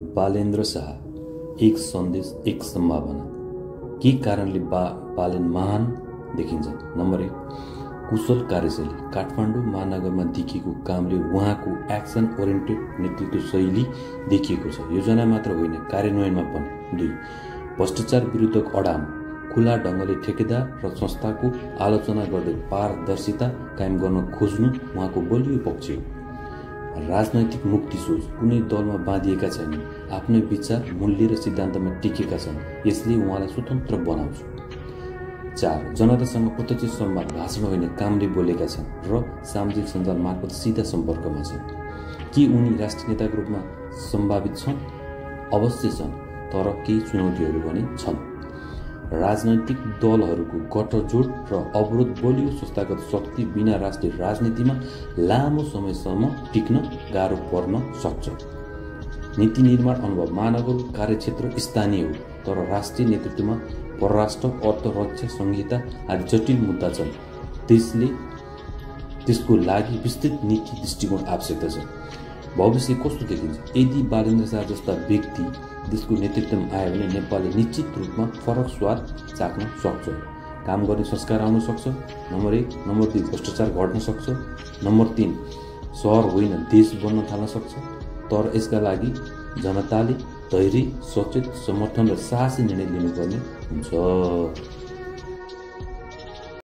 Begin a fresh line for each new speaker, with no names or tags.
बालेन्द्र शाह एक सन्देश एक सम्भावना। के कारणले बालेन महान देखिन्छ? नम्बर 1, कुशल कार्यशैली। काठमाडौँ महानगरमा देखिएको कामले उहाँको एक्सन ओरिएन्टेड नेतृत्व शैली देखिएको छ, योजना मात्र होइन कार्यान्वयनमा पनि। 2, भ्रष्टाचार विरुद्धको अडान। खुला ढङ्गले ठेकेदार र संस्थाको आलोचना गर्दै पारदर्शिता कायम गर्न खोज्नु उहाँको बलियो पक्ष हो। राजनैतिक मुक्ति सोच। कुनै दलमा बाँधिएका छैनन्, आफ्नै विचार, मूल्य र सिद्धान्तमा टिकेका छन्, यसले उहाँलाई स्वतन्त्र बनाउँछ। 4, जनतासँग प्रत्यक्ष संवाद, भाषण होइन कामले बोलेका छन् र सामाजिक सञ्जाल मार्फत सिधा सम्पर्कमा छन्। के उनी राष्ट्रिय नेताको रूपमा सम्भावित छन्? अवश्य छन्, तर केही चुनौतीहरू पनि छन्। राजनैतिक दलहरूको गठजोड र अवरोध, बलियो संस्थागत शक्ति बिना राष्ट्रिय राजनीतिमा लामो समयसम्म टिक्न गाह्रो पर्न सक्छ। नीति निर्माण अनुभव। महानगरको कार्यक्षेत्र स्थानीय हो, तर राष्ट्रिय नेतृत्वमा परराष्ट्र, अर्थ, रक्षा संहिता आदि जटिल मुद्दा छन्। त्यसको लागि विस्तृत नीति दृष्टिकोण आवश्यकता छ। भविष्य कस्तो देखिन्छ? यदि बालेन्द्र शाह जस्ता व्यक्ति देशको नेतृत्वमा आयो भने नेपालले निश्चित रूपमा फरक स्वाद चाख्न सक्छ। काम गर्ने संस्कार आउन सक्छ। नम्बर 1। नम्बर 2, भ्रष्टाचार घट्न सक्छ। नम्बर 3, सहर होइन देश बन्न थाल्न सक्छ। तर यसका लागि जनताले धैर्य, सचेत समर्थन र साहसी निर्णय लिनुपर्ने हुन्छ।